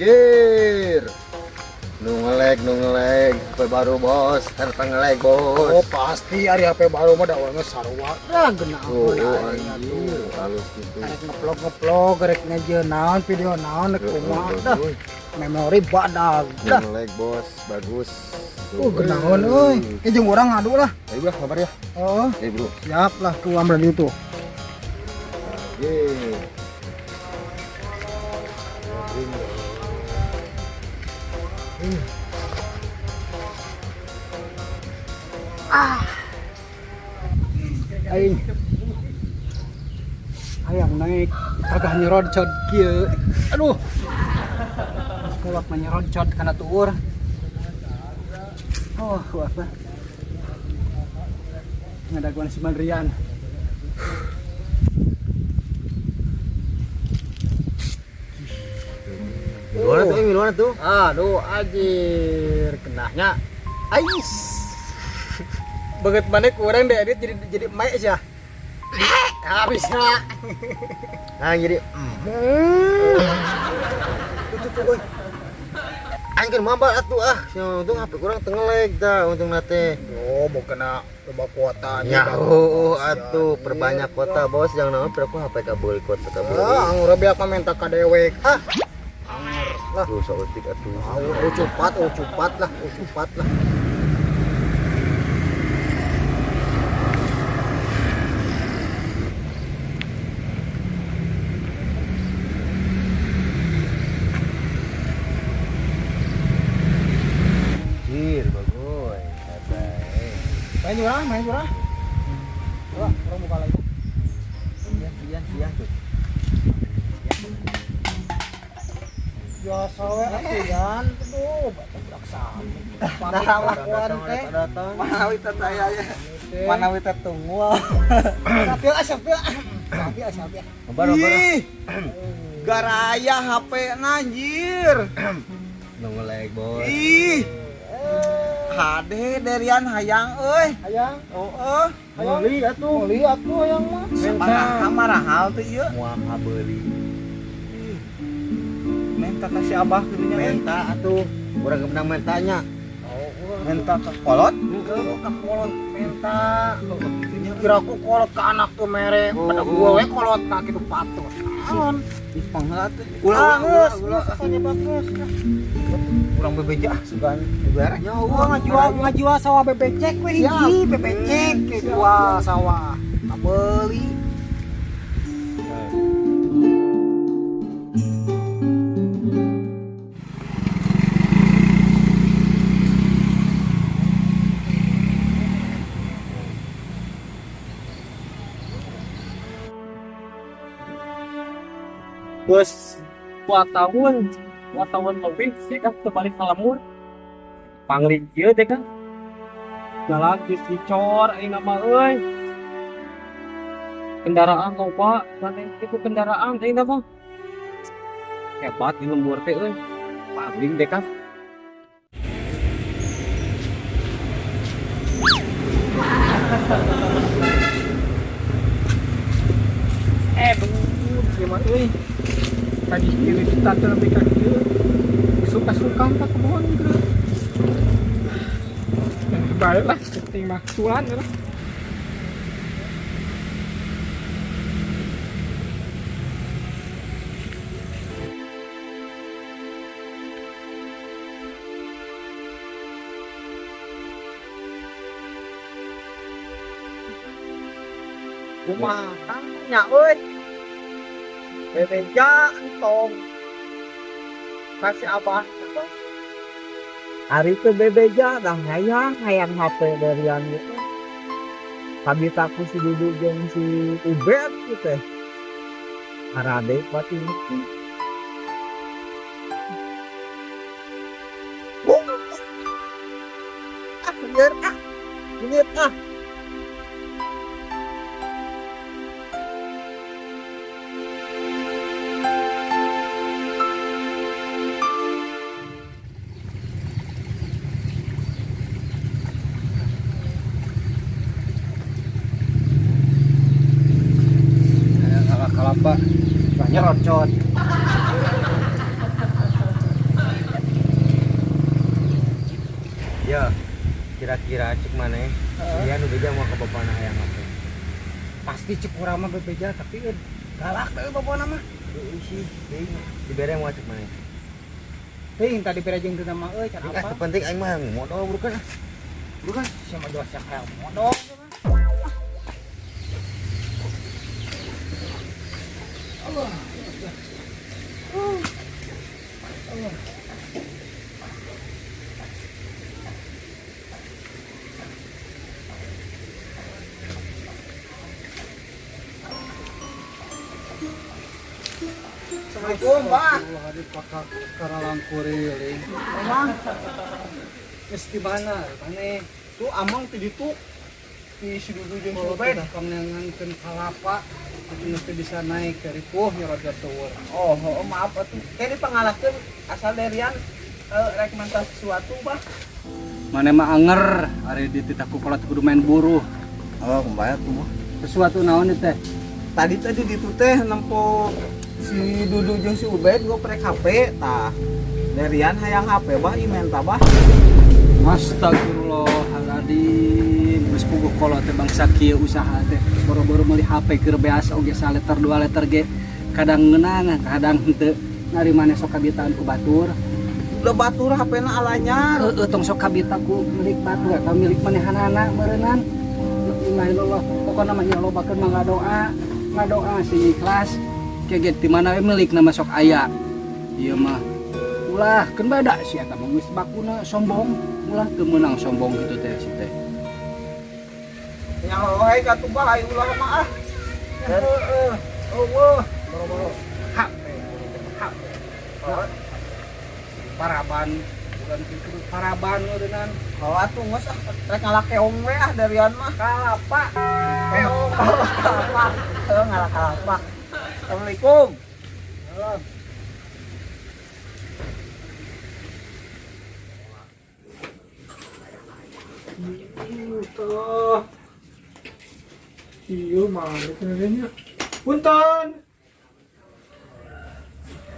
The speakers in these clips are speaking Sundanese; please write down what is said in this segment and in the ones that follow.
Anjir. Nu ngelag, HP baru bos, ternyata ngelag bos. Oh pasti ari HP baru mah da urang sarua. Lah geuna Oh, ampun oh, aing anjir, atuh. Halus gitu. Rek ngevlog ngevlog, rek ngejieun naon video naon rek kumaha dah. Memori badag Nu dah. ngelag bos, bagus. Geunaheun euy. Eh jeung urang ngadu lah. Ayo bah, kabar ya. Oh, Eh bro. Siap lah tuh ambil itu. Anjir. Aing. Hayang naik kagah nyerodcod kieu. Aduh. Kolot mah nyerodcod kana tuur. Oh, apa? Ngadaguan si Mandrian. Gimana tuh, gimana tuh? Aduh, anjir, kenahnya. Ais. Banget mana kurang deh edit jadi mae ya. Ah, bisa. Nah, jadi Tuh tuh euy. Aing keur mabal atuh ah. Si untung HP kurang teu ngelag dah untung teh. Oh, mau kena coba kuota. Ya, oh, atuh perbanyak kuota bos, jangan naon aku HP kabeuli kuota kabeuli. Ah, anggur biak mah minta ka dewek. Ah. Anggur lah. Tuh saeutik atuh. Oh, cupat, oh cupat lah, oh cupat lah. Anjir, bagus. Hebat. Main jurah, main jurah. Coba, orang buka lagi. Iya, iya, iya tuh. Biasa we atuh yan. Aduh, baca budak sami. Nah, lakuan teh. Mana wita saya ya? Mana wita tunggu? Sapil ah, sapil. Sapil ah, sapil. Kabar, kabar. Ih, garaya HP anjir. Nu ngelag bos. Ih, HD derian hayang euy. Hayang, Oh, oh. hayang. Meuli atuh. Meuli atuh hayang mah. Sabaraha marahal teh ieu. Moal kabeuli. Minta ka si Abah kitu nya. Menta atuh. Urang kemenang mentanya. Oh, Minta ka kolot. Heuh, ka kolot menta. Kitunya Kira aku kolot ke anak tuh mere, Oh, pada oh. gua we kolot nah kitu patut. Naon? Ih, pangheula teh. Ah, Ulah ulah geus, ulah. geus nyebat geus. Urang bebeja ah sugan dibere. Ya Gua ngajual sawah bebecek we hiji, bebecek jual sawah. Kabeli. Bos 2 tahun, 2 tahun lebih sih kan terbalik ke lemur. Pangling kieu teh kan. Jalan geus dicor aing mah euy. Kendaraan loba, gandeng itu kendaraan aing mah. Hebat di lembur teh euy. Pangling teh kan. Bengur gimana euy. Tadi kiri kita lebih ka kieu. Suka-suka ka kebon gitu. Baik lah, penting mah cuan lah. Kumaha nya euy. Bebeja entong. Kasih abah. Ari teh bebeja dah hayang hayang HP darian gitu. Kabita ku si Dudu jeung si Ubed gitu teh. Arade pati ini. Ah, biar ah. Ini ah. Kalapa, banyak rocot. Kira-kira cek maneh? Dia nu beja mau ke bapana hayang HP. Pasti cek urang mah bebeja tapi galak deui bapana mah. Heueuh sih, teuing. Dibere moal cek maneh? Teuing tadi bere jeung teu mah euy can Ah, apa. teu penting aing mah modal burukan ah. Burukan sia mah jelas sia hayang modal. Allah. Allah. Assalamualaikum, Pak. Allah pakak karalang kuriling. Emang geus di mana? Maneh Tuh amang ti ditu di si Dudu jeung si kalau Ubed. tidak pangnangankeun kalapa atuh teu bisa naik dari puh nyerot tower. Oh, oh, maaf atuh. Kayak dipangalahkeun asal derian rek menta sesuatu, Bah. Maneh mah anger ari dititah ku kolot kudu main buruh. Oh, kumaha tuh mah? Sesuatu naon ieu teh? Tadi tadi ditu teh nempo si Dudu jeung si Ubed goprek HP tah. Derian hayang HP bah ieu menta bah. Astagfirullahaladzim, geus puguh kolot teh bangsa kieu usaha teh. Boro-boro meuli HP keur beas oge saleter 2 liter ge. Kadang ngeunang, kadang henteu. Nari maneh sok kabitaan ku batur. Udah batur HP-na alanyar. Heeh, tong sok kabita ku milik batur atau milik manehanana meureunnan. La ilaha illallah. Pokona mah ya lobakeun mah ngadoa, ngadoa sing ikhlas. Keget di mana we milik nama sok aya. Ieu mah ulah keun beda si eta mah geus bakuna sombong, ulah teu meunang sombong kitu teh si teh. Nya hoy ka tuh bah ayo ulah mah ah. Heeh. Eueuh, boro-boro HP, HP. Paraban, bukan kitu paraban meureunnan. Oh atuh geus ah rek ngalah keong we ah darian mah. Kalapa. Keong kalapa. Heuh ngalah kalapa. Assalamualaikum. Tuh. Iya, mana kenalnya? Punten.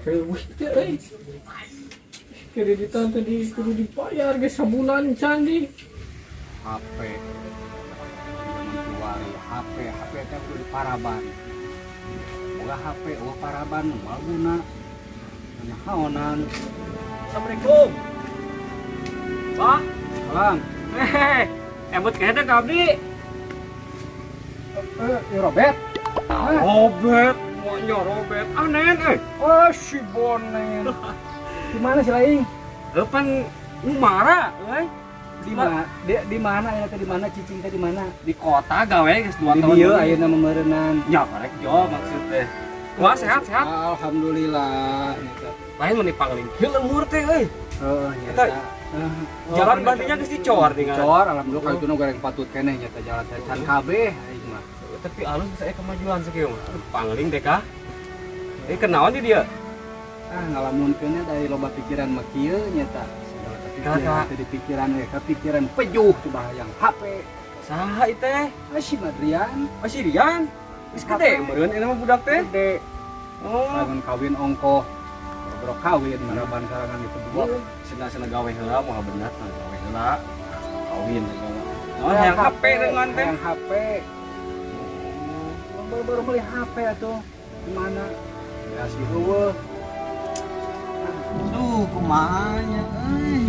Reweh teh euy. Kreditan tadi kudu dibayar geus sabulan can di. HP. Zaman kiwari HP, HP teh kudu diparaban. Boga HP eueuh paraban moal guna. Naonan. Assalamualaikum. Bah, Salam. hehehe. Emut kayaknya ka abdi. Robert. Robert, maunya Robert. Anen eh. Oh, si Bonen. Di mana sih lain? Pan Umara euy. Di mana? Di mana ya teh di mana cicing teh di mana? Di kota gawe geus 2 Di tahun. dieu ayeuna meureunan. Ya karek jo maksud teh. Wah, sehat sehat. Alhamdulillah. Lain mun dipangling kieu lembur teh euy. Heeh, Eta, nyata. jalan bantinya geus dicor tinggal. Dicor, alhamdulillah kalau itu nu goreng patut keneh nyata jalan teh can kabeh aing mah. Tapi alus saya kemajuan sakieu mah. Aduh, pangling deh kah. Kenaon di dia? Ah, ngalamunkeunnya dari loba pikiran mah kieu nyata. Segala kepikiran Kakak. teh di pikiran we, kepikiran pejuh coba hayang HP. Saha ieu teh? Ah, si Madrian. Oh, si Rian. Geus gede meureun eta mah budak teh. Gede. Oh, Lamun kawin ongkoh. Boro kawin maraban karangan itu dua. Sena-sena gawe heula moal bener mah gawe heula. Kawin segala. Oh, hayang HP dengan teh. Hayang HP. Baru-baru beli HP atuh. Di mana? Ya si eueuh. Duh, kumaha nya euy.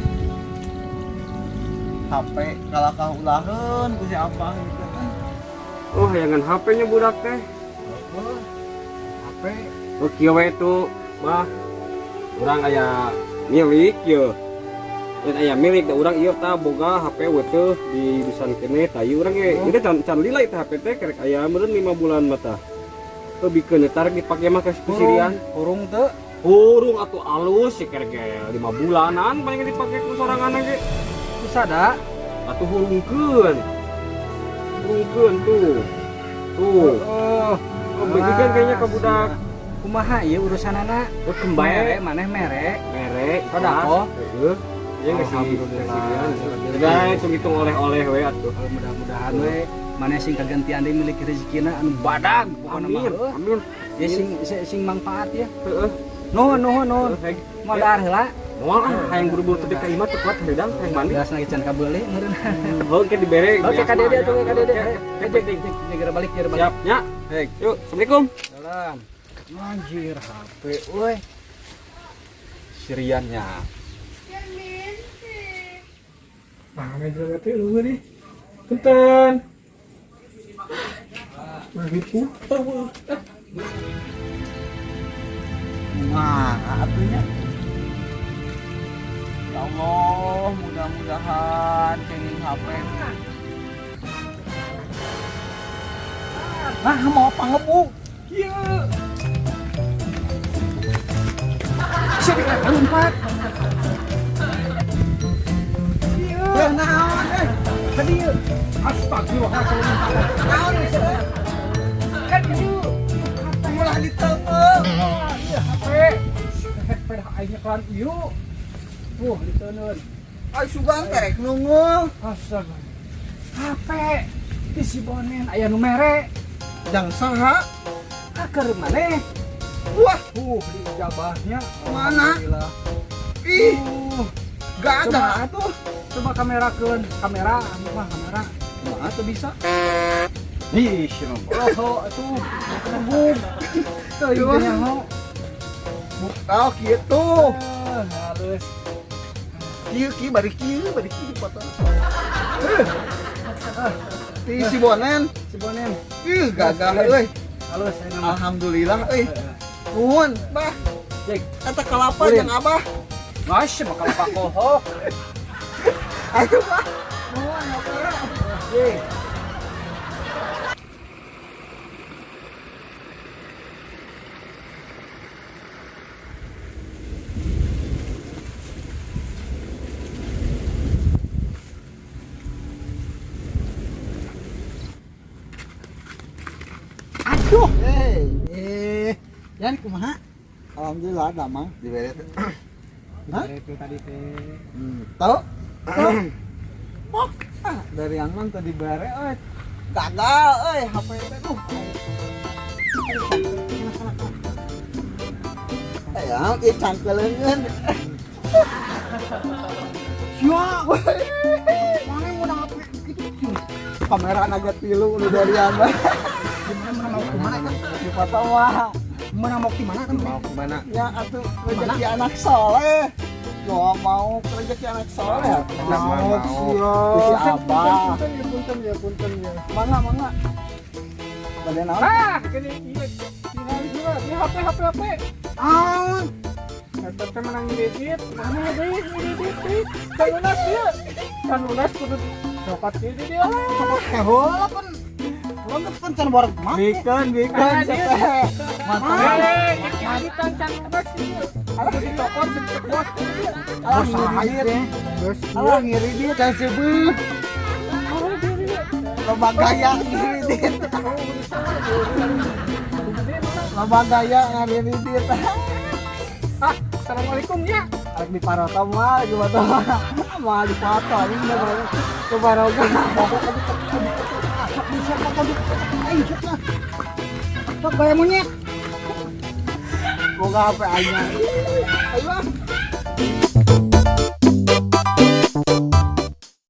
HP kalakah ulaheun ku si abah gitu teh. Oh, hayangan HP-nya budak teh. Heeh. HP. Oh, kieu we tuh, Bah. Urang aya milik ye. Dan aya milik da urang ieu tah boga HP we teh di dusan keneh tah ieu urang ge. Ieu teh can lila ieu teh HP teh kerek aya meureun 5 bulan mah tah. Teu bikeun tarik dipake mah ka sirian. Hurung teu. Hurung atuh alus sih kerek ge 5 bulanan paling dipake ku sorangan ge. Sada Atuh hurungkeun. Hurungkeun tuh. Tuh. Oh, Oh, beukeun kayaknya ka budak. Kumaha ieu urusanana? Oh, kembali. Mere, maneh mere. Mere, Sodako. Heeh. Iya nggak sih? Alhamdulillah. Udah hitung-hitung oleh-oleh we atuh. Mudah-mudahan we maneh sing kagantian deui milik rezekina anu badag pokona mah. Amin. Amin. Ya sing sing, sing mangfaat ya. Heeh. Nuhun nuhun nuhun. Heg. Modar heula. Moal ah, hayang buru-buru tepi ka imah teu kuat hareudang hayang mandi. Beas lagi can kabeuli meureun. Heuh, ke dibere. Oke, ka dede atuh, ka dede. Oke, Jek, jek, jek, balik, jek balik. Siap nya. Hei, yuk, Assalamualaikum. Salam. Anjir HP euy. Siriannya. Mana jelema teh eueuh nih. Punten. Begitu. Oh, Nah, atunya. Ya Allah, mudah-mudahan kenging HP. Nah, mau pangebu. Ieu. Sia lompat. Ya naon eh. Tadi ieu. Astagfirullah. Naon ieu? Kan ieu. Ulah diteunggeul. Iya HP. HP dah aing nyekelan ieu. Wuh, diteunun. Ai sugan teh rek nungul. Astaga. HP di si Bonen aya nu mere. Jang saha? Keur maneh. Wah, Dijabahnya. Mana? Alhamdulillah. Ih, gak Coba. ada atuh. Coba kamerakeun, kamera, anu mah kamera. Kumaha tuh bisa? Ih, siapa? Oh, atuh. Nembung. Teu ieu teh nyaho. Oh, gitu. Eh, halus. Kieu kieu bari kieu bari kieu dipotong. Ti si Bonen. Si Bonen. Ih, gagah euy. Halus ayeuna mah. Alhamdulillah euy. Nuhun, Bah. Jek. Eta kalapa Ulin. jeung Abah. Masih bakal pakohok. Ayo, Bah. Nuhun, oke. Jek. Aduh. Hey. Yan kumaha? Alhamdulillah damang. Dibere teh. Hah? Itu tadi teh. Tahu? Tahu? Pok. Ah, dari yang mana tadi bare euy. Gagal euy HP teh duh. Ayo, ieu cangkeleungeun. Sia, Mana yang mau HP gitu? Kamera naga tilu nu dari anda. Gimana mana mau kemana kan? Dipoto mah. Mana mau kemana kan? Mau kemana? Ya atuh rezeki anak soleh. Gak mau rezeki anak soleh. Mau, Mau mau. Si Abah. Punten ya, punten ya, punten ya. Mangga, mangga. Bade naon? Ah, gini iya. Tinggal juga. Ini HP HP HP. Ah, Eta teh menang kredit. Mana deui kredit deui. Can lunas ieu. Can lunas kudu cokot ieu di dia. cokot teh heula pan. Urang teh pan can borek mah. Bikeun, bikeun Ah, teh. Mantap. Eh, kreditan can lunas ieu. Kudu dicokot cepet bos. Alah ngiridit. Terus Alah ngiridit. Can seubeuh. Loba gaya ngiridit. Loba gaya ngiridit. Ah, assalamualaikum ya. Arek diparoto mah gimana mah dipoto ini bener coba roga. Bisa foto di aing sok lah. Sok gaya monyet. Boga HP anyar. Ayo ah.